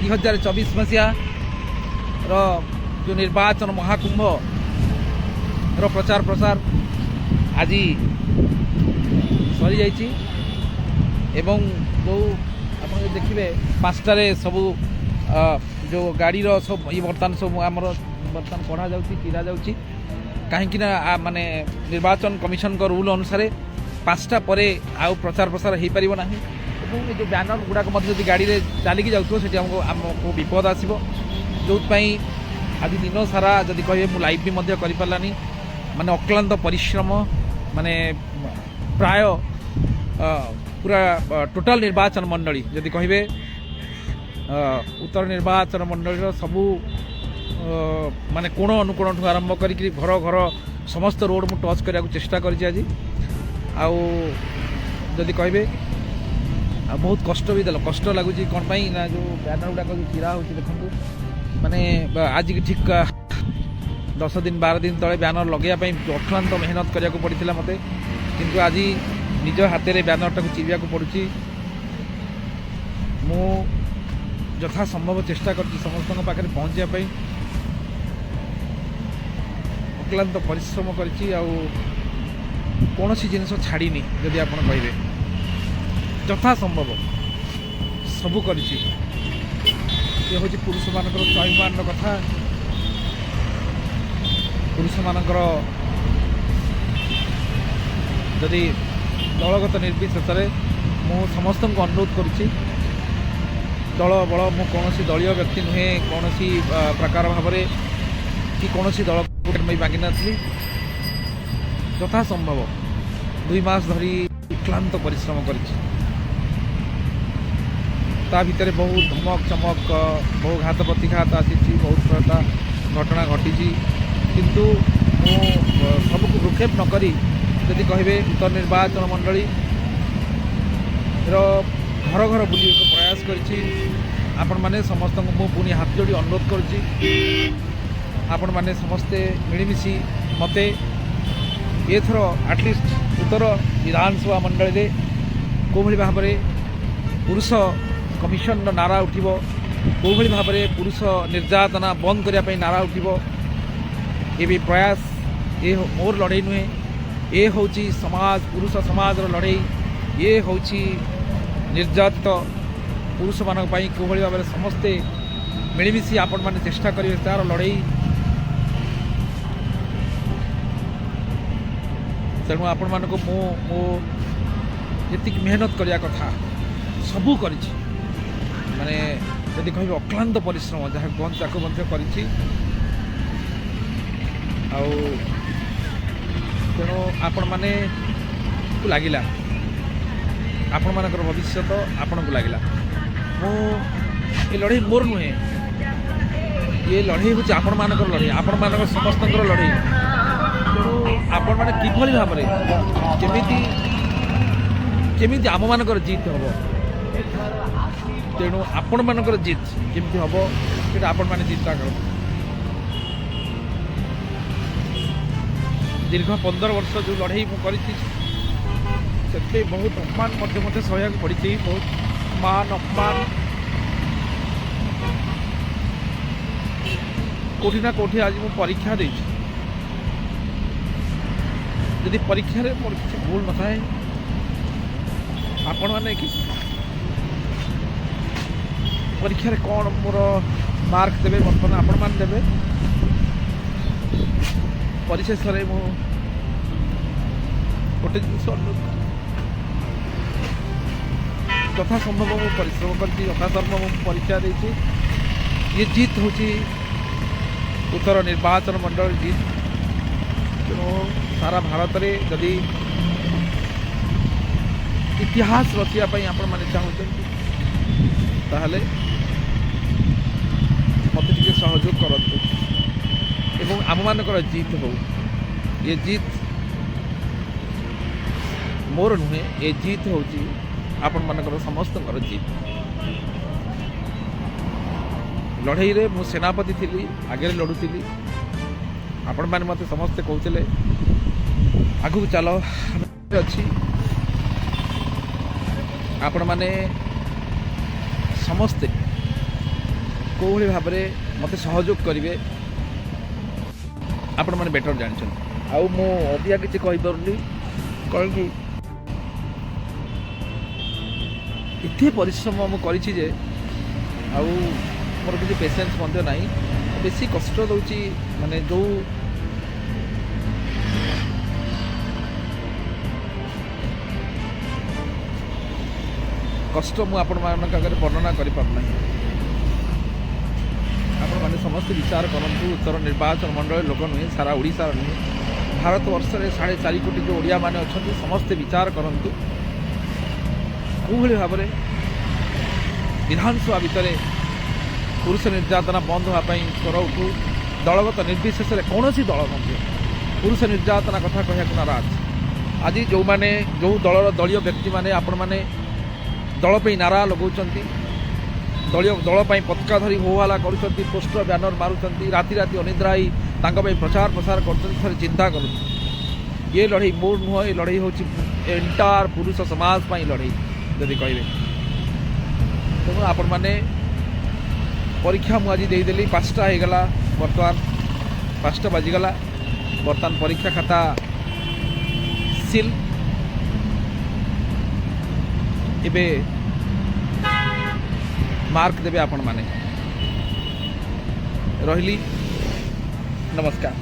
2024 ମସିହାର ଯେଉଁ ନିର୍ବାଚନ ମହାକୁମ୍ଭର ପ୍ରଚାର ପ୍ରସାର ଆଜି ସରିଯାଇଛି ଏବଂ ଯେଉଁ ଆପଣ ଯଦି ଦେଖିବେ, 5ଟାରେ ସବୁ ଯେଉଁ ଗାଡ଼ିର ସବୁ ଇଏ ବର୍ତ୍ତମାନ ସବୁ ଆମର ବର୍ତ୍ତମାନ କଢ଼ାଯାଉଛି, ଚିରା ଯାଉଛି। କାହିଁକି ନା ମାନେ ନିର୍ବାଚନ କମିଶନଙ୍କ ରୁଲ୍ ଅନୁସାରେ 5ଟା ପରେ ଆଉ ପ୍ରଚାର ପ୍ରସାର ହେଇପାରିବ ନାହିଁ ଏବଂ ଏ ଯେଉଁ ବ୍ୟାନର ଗୁଡ଼ାକ ମଧ୍ୟ ଯଦି ଗାଡ଼ିରେ ଚାଲିକି ଯାଉଥିବ, ସେଠି ଆମକୁ ବିପଦ ଆସିବ। ଯେଉଁଥିପାଇଁ ଆଜି ଦିନ ସାରା ଯଦି କହିବେ, ମୁଁ ଲାଇଭ୍ ବି ମଧ୍ୟ କରିପାରିଲାନି। ମାନେ ଅକ୍ଳାନ୍ତ ପରିଶ୍ରମ, ମାନେ ପ୍ରାୟ ପୁରା ଟୋଟାଲ ନିର୍ବାଚନ ମଣ୍ଡଳୀ ଯଦି କହିବେ, ଉତ୍ତର ନିର୍ବାଚନ ମଣ୍ଡଳୀର ସବୁ ମାନେ କୋଣ ଅନୁକୋଣଠୁ ଆରମ୍ଭ କରିକି ଘର ଘର ସମସ୍ତ ରୋଡ଼ ମୁଁ ଟଚ୍ କରିବାକୁ ଚେଷ୍ଟା କରିଛି ଆଜି। ଆଉ ଯଦି କହିବେ, ଆଉ ବହୁତ କଷ୍ଟ ବି ଦେଲା, କଷ୍ଟ ଲାଗୁଛି। କ'ଣ ପାଇଁ ନା ଯେଉଁ ବ୍ୟାନର ଗୁଡ଼ାକ ଯେଉଁ ଚିରା ହେଉଛି ଦେଖନ୍ତୁ, ମାନେ ଆଜିକି ଠିକ୍ 10 ଦିନ 12 ଦିନ ତଳେ ବ୍ୟାନର ଲଗାଇବା ପାଇଁ ଅକ୍ଳାନ୍ତ ମେହନତ କରିବାକୁ ପଡ଼ିଥିଲା ମୋତେ, କିନ୍ତୁ ଆଜି ନିଜ ହାତରେ ବ୍ୟାନରଟାକୁ ଚିରିବାକୁ ପଡ଼ୁଛି। ମୁଁ ଯଥା ସମ୍ଭବ ଚେଷ୍ଟା କରିଛି ସମସ୍ତଙ୍କ ପାଖରେ ପହଞ୍ଚିବା ପାଇଁ, ଅକ୍ଳାନ୍ତ ପରିଶ୍ରମ କରିଛି ଆଉ କୌଣସି ଜିନିଷ ଛାଡ଼ିନି। ଯଦି ଆପଣ କହିବେ, ଯଥା ସମ୍ଭବ ସବୁ କରିଛି। ଇଏ ହେଉଛି ପୁରୁଷମାନଙ୍କର ସ୍ୱାଭିମାନର କଥା। ପୁରୁଷମାନଙ୍କର ଯଦି ଦଳଗତ ନିର୍ବିଶେଷରେ ମୁଁ ସମସ୍ତଙ୍କୁ ଅନୁରୋଧ କରୁଛି, ଦଳ ବଳ, ମୁଁ କୌଣସି ଦଳୀୟ ବ୍ୟକ୍ତି ନୁହେଁ, କୌଣସି ପ୍ରକାର ଭାବରେ କି କୌଣସି ଦଳକୁ ମାଗିନଥିଲି। ଯଥା ସମ୍ଭବ 2 ମାସ ଧରି କ୍ଳାନ୍ତ ପରିଶ୍ରମ କରିଛି। ତା ଭିତରେ ବହୁତ ଧମକ ଚମକ, ବହୁ ଘାତ ପ୍ରତିଘାତ ଆସିଛି, ବହୁତ ପ୍ରକାର ଘଟଣା ଘଟିଛି, କିନ୍ତୁ ମୁଁ ସବୁକୁ ଭ୍ରୂକ୍ଷେପ ନ କରି ଯଦି କହିବେ, ଉତ୍ତର ନିର୍ବାଚନ ମଣ୍ଡଳୀର ଘର ଘର ବୁଲିବାକୁ ପ୍ରୟାସ କରିଛି। ଆପଣମାନେ ସମସ୍ତଙ୍କୁ ମୁଁ ପୁଣି ହାତ ଯୋଡ଼ି ଅନୁରୋଧ କରୁଛି, ଆପଣମାନେ ସମସ୍ତେ ମିଳିମିଶି ମୋତେ ଏଥର ଆଟଲିଷ୍ଟ ଉତ୍ତର ବିଧାନସଭା ମଣ୍ଡଳୀରେ କେଉଁଭଳି ଭାବରେ ପୁରୁଷ କମିଶନର ନାରା ଉଠିବ, କେଉଁଭଳି ଭାବରେ ପୁରୁଷ ନିର୍ଯାତନା ବନ୍ଦ କରିବା ପାଇଁ ନାରା ଉଠିବ, ଏ ବି ପ୍ରୟାସ। ଏ ମୋର ଲଢ଼େଇ ନୁହେଁ, ଏ ହେଉଛି ସମାଜ, ପୁରୁଷ ସମାଜର ଲଢ଼େଇ। ଏ ହେଉଛି ନିର୍ଯାତିତ ପୁରୁଷମାନଙ୍କ ପାଇଁ କେଉଁଭଳି ଭାବରେ ସମସ୍ତେ ମିଳିମିଶି ଆପଣମାନେ ଚେଷ୍ଟା କରିବେ, ତା'ର ଲଢ଼େଇ। ତେଣୁ ଆପଣମାନଙ୍କୁ ମୁଁ ଯେତିକି ମେହନତ କରିବା କଥା ସବୁ କରିଛି। ମାନେ ଯଦି କହିବେ, ଅକ୍ଳାନ୍ତ ପରିଶ୍ରମ ଯାହା କୁହନ୍ତି, ତାକୁ ମଧ୍ୟ କରିଛି। ଆଉ ତେଣୁ ଆପଣମାନଙ୍କୁ ଲାଗିଲା, ଆପଣମାନଙ୍କର ଭବିଷ୍ୟତ ଆପଣଙ୍କୁ ଲାଗିଲା। ମୁଁ ଏ ଲଢ଼େଇ ମୋର ନୁହେଁ, ଏ ଲଢ଼େଇ ହେଉଛି ଆପଣମାନଙ୍କର ଲଢ଼େଇ, ଆପଣମାନଙ୍କର ସମସ୍ତଙ୍କର ଲଢ଼େଇ। ତେଣୁ ଆପଣମାନେ କିଭଳି ଭାବରେ କେମିତି କେମିତି ଆମମାନଙ୍କର ଜିତ୍ ହେବ, ତେଣୁ ଆପଣମାନଙ୍କର ଜିତ୍ କେମିତି ହେବ, ସେଇଟା ଆପଣମାନେ ଚିନ୍ତା କରନ୍ତୁ। ଦୀର୍ଘ 15 ବର୍ଷ ଯେଉଁ ଲଢ଼େଇ ମୁଁ କରିଛି, ସେଥିରେ ବହୁତ ଅପମାନ ମଧ୍ୟ ମୋତେ ସହିବାକୁ ପଡ଼ିଛି, ବହୁତ ମାନ ଅପମାନ। କେଉଁଠି ନା କେଉଁଠି ଆଜି ମୁଁ ପରୀକ୍ଷା ଦେଇଛି। ଯଦି ପରୀକ୍ଷାରେ ମୋର କିଛି ଭୁଲ ନଥାଏ, ଆପଣମାନେ କି ପରୀକ୍ଷାରେ କ'ଣ ମୋର ମାର୍କ ଦେବେ, ବର୍ତ୍ତମାନ ଆପଣମାନେ ଦେବେ। ପରିଶେଷରେ ମୁଁ ଗୋଟେ ଜିନିଷ ଅନୁରୋଧ, ଯଥା ସମ୍ଭବ ମୁଁ ପରିଶ୍ରମ କରିଛି, ଯଥା ସମ୍ଭବ ମୁଁ ପରୀକ୍ଷା ଦେଇଛି। ଇଏ ଜିତ୍ ହେଉଛି ଉତ୍ତର ନିର୍ବାଚନ ମଣ୍ଡଳୀ ଜିତ୍। ତେଣୁ ସାରା ଭାରତରେ ଯଦି ଇତିହାସ ରଚିବା ପାଇଁ ଆପଣମାନେ ଚାହୁଁଛନ୍ତି, ତାହେଲେ ମୋତେ ଟିକେ ସହଯୋଗ କରନ୍ତୁ ଏବଂ ଆମମାନଙ୍କର ଜିତ୍ ହଉ। ଏ ଜିତ୍ ମୋର ନୁହେଁ, ଏ ଜିତ୍ ହେଉଛି ଆପଣମାନଙ୍କର ସମସ୍ତଙ୍କର ଜିତ୍। ଲଢ଼େଇରେ ମୁଁ ସେନାପତି ଥିଲି, ଆଗରେ ଲଢ଼ୁଥିଲି। ଆପଣମାନେ ମୋତେ ସମସ୍ତେ କହୁଥିଲେ, ଆଗକୁ ଚାଲ, ଆମେ ଅଛି। ଆପଣମାନେ ସମସ୍ତେ କେଉଁଭଳି ଭାବରେ ମୋତେ ସହଯୋଗ କରିବେ, ଆପଣମାନେ ବେଟର୍ ଜାଣିଛନ୍ତି। ଆଉ ମୁଁ ଅଧିକା କିଛି କହିପାରୁନି, କାହିଁକି ଏତେ ପରିଶ୍ରମ ମୁଁ କରିଛି ଯେ ଆଉ ମୋର କିଛି ପେସେନ୍ସ ମଧ୍ୟ ନାହିଁ। ବେଶୀ କଷ୍ଟ ଦେଉଛି, ମାନେ ଯେଉଁ କଷ୍ଟ ମୁଁ ଆପଣମାନଙ୍କ ଆଗରେ ବର୍ଣ୍ଣନା କରିପାରୁନାହିଁ। ଆପଣମାନେ ସମସ୍ତେ ବିଚାର କରନ୍ତୁ। ଉତ୍ତର ନିର୍ବାଚନ ମଣ୍ଡଳୀ ଲୋକ ନୁହେଁ, ସାରା ଓଡ଼ିଶାର ନୁହେଁ, ଭାରତବର୍ଷରେ 4.5 କୋଟି ଯେଉଁ ଓଡ଼ିଆମାନେ ଅଛନ୍ତି, ସମସ୍ତେ ବିଚାର କରନ୍ତୁ କେଉଁଭଳି ଭାବରେ ବିଧାନସଭା ଭିତରେ ପୁରୁଷ ନିର୍ଯାତନା ବନ୍ଦ ହେବା ପାଇଁ ସ୍ୱର ଉଠୁ। ଦଳଗତ ନିର୍ବିଶେଷରେ କୌଣସି ଦଳ ମଧ୍ୟ ପୁରୁଷ ନିର୍ଯାତନା କଥା କହିବାକୁ ନାରାଜ। ଆଜି ଯେଉଁମାନେ ଯେଉଁ ଦଳର ଦଳୀୟ ବ୍ୟକ୍ତିମାନେ ଆପଣମାନେ ଦଳ ପାଇଁ ନାରା ଲଗାଉଛନ୍ତି, ଦଳୀୟ ଦଳ ପାଇଁ ପତାକା ଧରି ହୋହାଲା କରୁଛନ୍ତି, ପୋଷ୍ଟର ବ୍ୟାନର ମାରୁଛନ୍ତି, ରାତି ରାତି ଅନିଦ୍ରା ହେଇ ତାଙ୍କ ପାଇଁ ପ୍ରଚାର ପ୍ରସାର କରୁଛନ୍ତି, ଥରେ ଚିନ୍ତା କରନ୍ତୁ। ଏ ଲଢ଼େଇ ମୋର ନୁହଁ, ଏ ଲଢ଼େଇ ହେଉଛି ଏଣ୍ଟାୟାର ପୁରୁଷ ସମାଜ ପାଇଁ ଲଢ଼େଇ ଯଦି କହିବେ। ତେଣୁ ଆପଣମାନେ ପରୀକ୍ଷା ମୁଁ ଆଜି ଦେଇଦେଲି, 5ଟା ହେଇଗଲା, ବର୍ତ୍ତମାନ 5ଟା ବାଜିଗଲା। ବର୍ତ୍ତମାନ ପରୀକ୍ଷା ଖାତା ସିଲ୍, ଏବେ ମାର୍କ ଦେବେ ଆପଣମାନେ। ରହିଲି, ନମସ୍କାର।